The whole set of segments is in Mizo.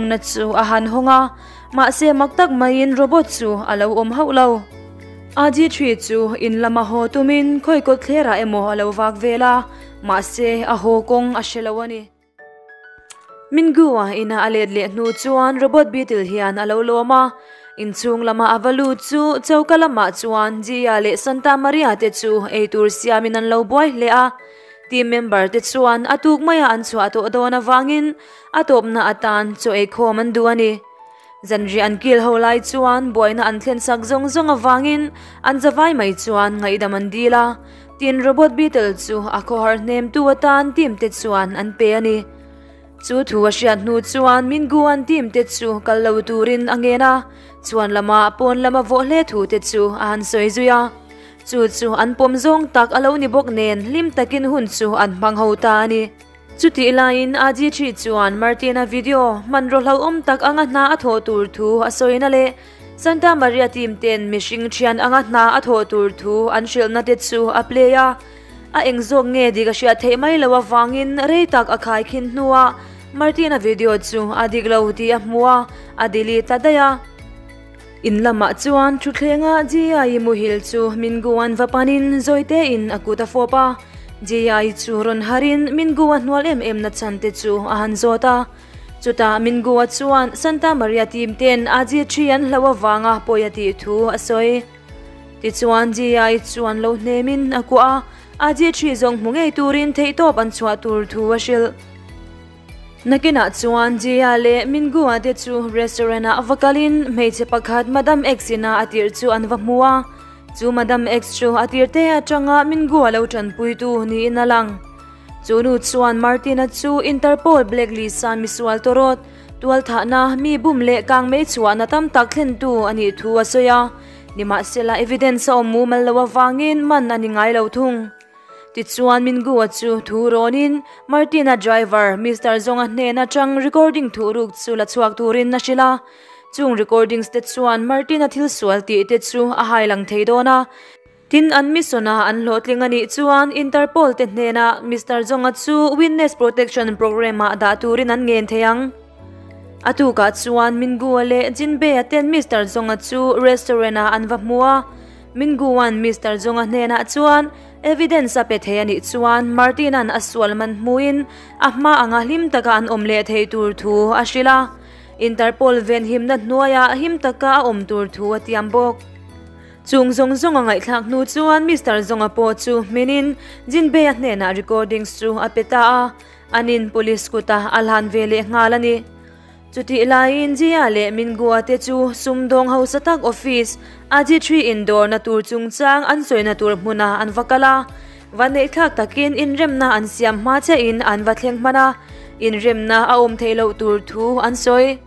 Na chu a han hawng a, mahse mak tak maiin robot chu a lo awm hauh lo. Ajitri chu in lama haw tumin khawi kawt thlerah emaw a lo vak vel a, mahse a haw kawng a hre lo a ni. Mingua ina a let leh hnu chuan robot beetle hian a lo lawm a, inchhung lama a va lut chu choka lamah chuan Gia leh Santa Maria te chu eitur siamin an lo buai hle a. Team member te chuan a tuk maia an chhuah tawh dawn avangin a tawpna atan chaw eikhawm an duh a ni. Zanriah an kil ho lai chuan buaina an thlen sak zawng zawng avangin an zavai mai chuan ngaihdam an dil a, tin robot beetle chu a khawhar hnemtu atan team te chuan an pe a ni. Chu thu a hriat hnu chuan Minguan team te chu kal lo turin a ngen a, chuan lama pawn lama vawh hle thu te chu a han sawi zui a. Chu chu an pawm zawng tak a lo ni bawk nen hlim takin hun chu an hmang ho ta a ni. Chutih laiin Ajitri chuan Martina video hmanraw hlauhawm tak anga hna a thawh tur thu a sawina leh Santa Maria team ten mihring thian anga hna a thawh tur thu an hrilhna te chu a play a. A eng zawk nge dik a hriat theih mai loh avangin rei tak a khaikhin hnuah Martina video chu a dik lo tih a hmu a, a delete ta daih a. In lamah chuan thutthlenga Jia-i muhil chu Mingu-a'n va panin zawitein a kut a fawp a. Jia-i chu rawn harin Mingu-a hnual em em na chhan te chu a han zawt a. Chutah Mingu-a chuan Santa Maria team ten a Ji-ṭhi an hlauh avanga pawi a tih thu a sawi. Tichuan Jia-i chuan lo hnemin a kuah a, a Ji-ṭhi zawng hmu ngei turin theihtawp an chhuah tur thu a hrilh. Nakinah chuan Jia leh Mingua te chu restaurant ah va kalin hmeichhe pakhat Madam X ina a tirh chu an va hmu a. Chu Madam X chu a tir te atanga Mingua lo tanpuitu niin a lang. Chu nu chuan Martina chu Interpol blacklist a misual tawrawt, tualthahna, mi bum leh kangmei chhuahna tam tak thlentu a nih thu a sawi a. Nimahsela evidence a awm mumal lo avangin man a ni ngai lo thung. Tichuan Mingua chu thu rawnin Martina driver Mister Zonga hnen atang recording thuhruk chu la chhuak turin a hrilh a. Chung recordings te chuan Martina thil sual tih te chu a hai lang thei dawn a. Tin an mission a an hlawhtling a nih chuan Interpol te hnenah Mister Zonga chu Witness Protection Program ah dah turin an ngen thei ang. A tukah chuan Mingua leh Jinbei-a ten Mister Zonga chu restaurant ah an va hmu a. Minguan Mister Zonga hnenah chuan evidence a pe thei a nih chuan Martin-a'n a sual man hmuin a hma anga hlim taka an awm leh thei tur thu a hrilh a. Interpol venhimna hnuaiah him taka a awm tur thu a tiam bawk. Chung zawng zawng a ngaihthlak hnu chuan Mister Zonga pawh chu hminin Jinbei-a hnenah recordings chu a pe ta a, anin police kutah a hlan ve leh nghal a ni. Chutih laiin Jia leh Mingua te chu sumdawng hausa tak office a Jitri indawrna tur chungchang an sawina tur hmunah an va kal a. Vaneihthlak takin inremna an siam hma chiahin an va thleng hman a, inremna a awm theih loh tur thu an sawi.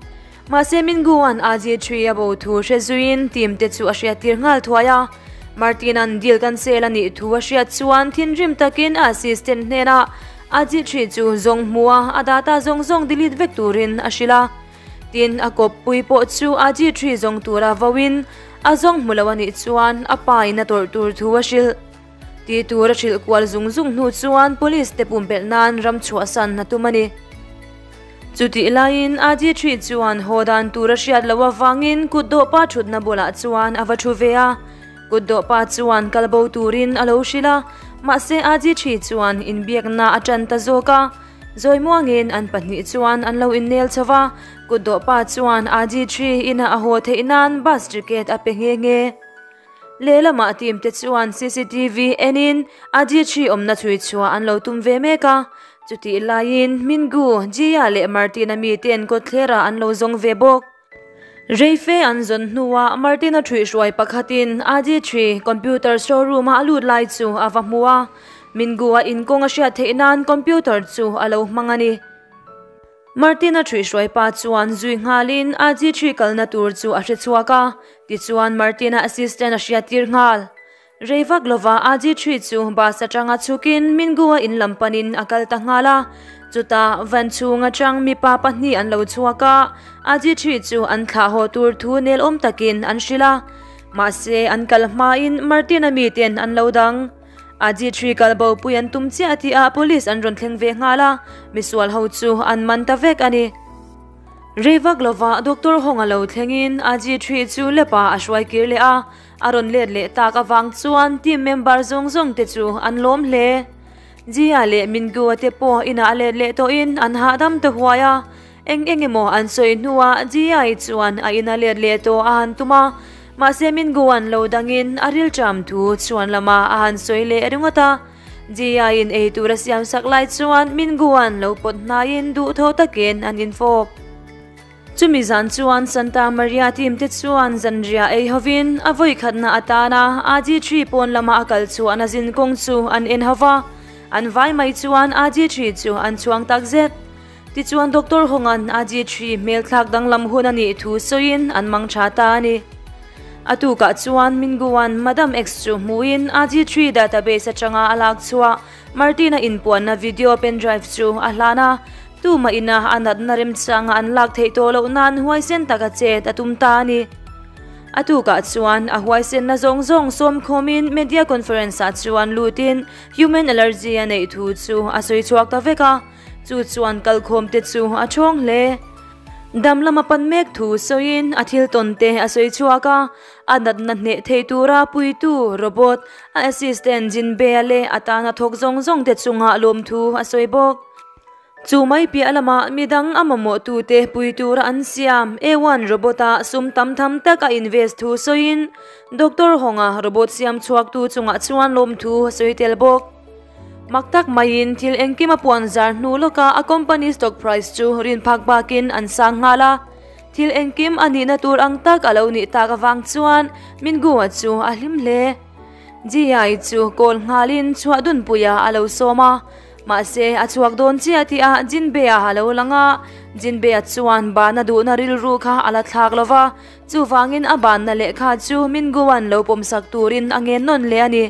Mahse Mingua'n a Jitri a bo thu hre zuiin team te chu a hriattir nghal thuai a. Martin-a'n deal cancel a nih thu a hriat chuan thinrim takin a assistant hnenah A chi ṭhi chu zawng hmu a, a data zawng zawng delete vek turin a hrilh a. Tin, a kawppui pawh chu a chi ṭhi zawng tura vauin a zawng hmu lo a nih chuan a pa in a tawrh tur thu a hrilh. Ti tur a hrilh kual zung zung hnu chuan police te pumpelh nan ram chhuahsan a tum a ni. Chutih laiin a chi ṭhi chuan haw dan tur a hriat loh avangin kutdawhpa ṭhutna bulah chuan a va ṭhu ve a. Kutdawhpa chuan kal bo turin a lo hrilh a, mahse Ajitri chuan inbiakna a tan ta zawk a. Zawimuangin an pahnih chuan an lo innel chho va, kutdawhpa chuan Ajitri ina a haw theih nan bus ticket a pe nghe nghe. Lehlamah team te chuan cctv enin Ajitri awmna chhui chhuah an lo tum ve mek a, chutih laiin Mingu, Jia leh Martin-a miten kawtthlerah an lo zawng ve bawk. Reife an zawn hnuah Martin-a ṭhuihhruai pakhatin Adi-ṭhi computer showroom-a a lut lai chu a va hmu a, Mingu-a inkawng a hriat theih nan computer chu a lo hmang a ni. Martin-a ṭhuihhruai pa chuan zui nghalin Adi-ṭhi kalna tur chu a hre chhuak a, tichuan Martin-a assistant a hriattir nghal. Rei vak lova Ajitri chu bus atanga chhukin Mingua in lam panin a kal ta nghal a. Chutah van chhung atang mipa pahnih an lo chhuak a, Ajitri chu an thlah haw tur thu nelawm takin an hrilh a. Mahse an kal hmain Martin-a miten an lo dang. Ajitri kal bopui an tum chiah tihah police an rawn thleng ve nghal a, misual ho chu an man ta vek a ni. Rei vak lova Doctor Hong a lo thlengin a G3 chu lap-ah a hruai kir leh a, a rawn let leh tak avang chuan team member zawng zawng te chu an lawm hle. Jia leh Mingyu-a te pawh inah a let leh tawhin an hahdam ta huai a, eng eng emaw an sawi hnuah Jia-i chuan a ina let leh tawh a han tum a, mahse Mingyu-a'n lo dangin a rilṭam thu chhuan lamah a han sawi leh ringawt a. Jia-in ei tur a siam sak lai chuan Mingyu-a'n lo pawt hnaiin duhthawh takin an infawp. Chumi zan chuan Santa Maria team te chuan zanriah ei hovin a vawikhatna atana AG3 pawn lama a kal chhuahna zin kawng chu an en ho va, an vai mai chuan AG3 chu an chhuang tak zet. Tichuan Doctor Hawng-a'n AG3 hmelthlak danglam hun a nih thu sawiin an mang tha ta a ni. A tukah chuan Mingu-a'n Madam X chu hmuhin AG3 database atanga a lak chhuah Martin-a inpuanna video pendrive chu a hlan a, tuma ina a natna remchanga an lak theih tawh loh nan huaisen taka chet a tum ta a ni. A tukah chuan a huaisenna zawng zawng sawmkhawmin media conference-ah chuan lutin human allergy a neih thu chu a sawi chhuak ta vek a, chu chuan kalkhawmte chu a thawng hle. Dam lama pan mek thu sawiin a thil tawn te a sawi chhuak a, a natna hneh thei tura puitu robot, a assistant Jinbe-a leh a tana thawk zawng zawng te chungah lawmthu a sawi bawk. Chu mai piah lamah midang a mamawhtute pui tura an siam A1 robot-a sum tam tham tak a invest thu sawiin Doctor Hong-a robot siam chhuaktu chungah chuan lawmthu a sawi tel bawk. Mak tak maiin thil engkim a puan zar hnu lawka a company stock price chu rin phak bakin an sang nghal a. Thil engkim a nihna tur ang tak a lo nih tak avang chuan Mingua chu a hlim hle. Jia-i chu kawl nghalin chhuah dunpuia a lo sawm a. Mahse a chhuak dawn chiah tihah Jinbei-a a lo lang a, Jinbei-a chuan bana duhna rilru kha a la thlak lo va, chuvangin a banna lehkha chu Mingua'n lo pawmsak turin a ngen nawn leh a ni.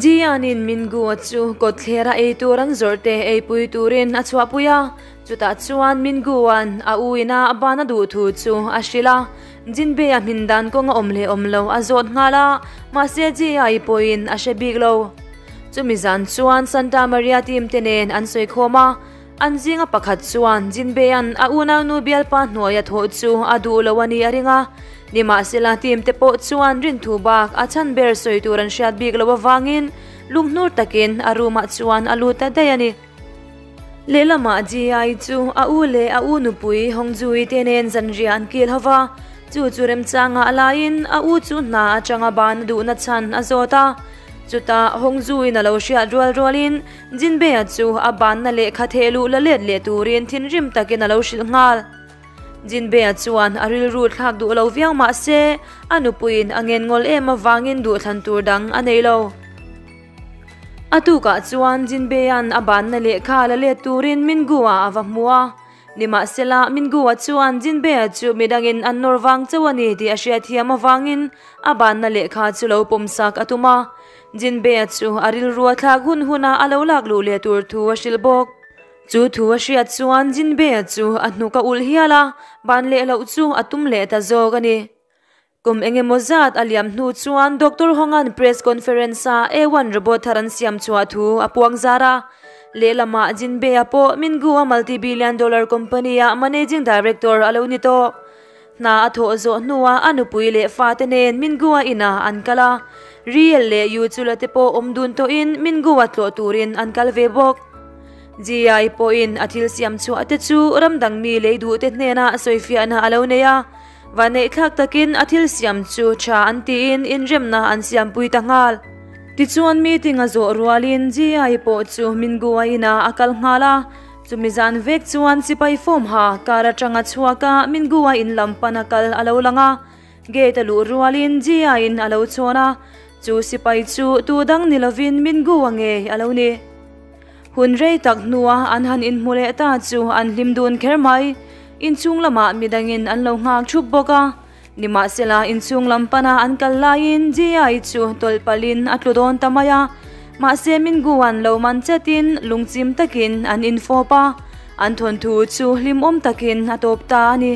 Jianin Mingua chu kawtthlera ei tur an zawrh te eipui turin a chhuahpui a, chutah chuan Mingua'n a u ina a ban a duh thu chu a hrilh a. Jinbei-a hmin dan kawng a awm leh awm lo a zawt nghal a, mahse Jia-i pawhin a hre bik lo. Chumi zan chuan Santa Maria team te nen an sawi khawm a, an zinga pakhat chuan Jinbei-a'n a unaunu bialpa hnuaia thawh chu a duh lo a nih a ring a. Nimahsela team te pawh chuan rinthu bak a chhan ber sawi tur an hriat bik loh avangin lunghnur takin a room ah chuan a lut ta daih a ni. Lehlamah GI chu a u leh a u nupui Hongzui te nen zanriah an kil ho va, chu chu remchanga a laiin a u chu hna atanga ban a duhna chhan a zawt a. Chutah Hongzuiin a lo hriat rual rualin Jinbei-a chu a banna lehkha theh luh la let leh turin thinrim takin a lo hrilh nghal. Jinbei-a chuan a rilru thlak duh lo viau mah se, a nupuiin a ngen ngawl em avangin duhthlan tur dang a nei lo. A tukah chuan Jinbei-a'n a banna lehkha la let turin Mingu-a a va hmu a. Nimahsela, Mingu-a chuan Jinbei-a chu midangin an nawr vang chauh a ni tih a hriatthiam avangin a banna lehkha chu lo pawmsak a tum a. Jinbei-a chu a rilru a thlak hun huna a lo lak luh leh tur thu a hrilh bawk. Chu thu a hriat chuan Jinbei-a chu a hnuk a ulh hial a, ban leh loh chu a tum leh ta zawk a ni. Kum eng emaw zat a liam hnu chuan Doctor Hong-a'n press conference-a A1 robot thar an siam chhuah thu a puang zar a. Lehlamah Jinbei-a pawh Mingu-a multi-billion dollar company-a managing director a lo ni tawh. Hna a thawh zawh hnuah a nupui leh fate nen Mingu-a inah an kal a. Riel leh Yu Chula te pawh awm dun tawhin Mingu-a tlawh turin an kal ve bawk. GI pawhin a thil siam chhuah te chu ram dang mi lei duh te hnenah sawifiahna a lo nei a, vanneihthlak takin a thil siam chu tha an tiin inremna an siampui ta nghal. Tichuan meeting a zawh rualin GI pawh chu Mingua inah a kal nghal a, chumi zan vek chuan sipai form ha car atanga chhuak a Mingua in lam pan a kal a lo lang a, gate a luh rualin GI in a lo chhawn a, chu sipai chu tu dang ni lovin Mingua ngei a lo ni. Hun rei tak hnua an han inhmu leh ta chu an hlim dun kher mai. Inchhung lamah midangin an lo nghak thup bawk a. Nimahsela inchhung lam pana an kal laiin Jia-i chu tawlh palhin a tlu dawn ta mai a. Mahse Mingu-a'n lo man chetin lungchim takin an infawp a. An thawnthu chu hlimawm takin a tawp ta a ni.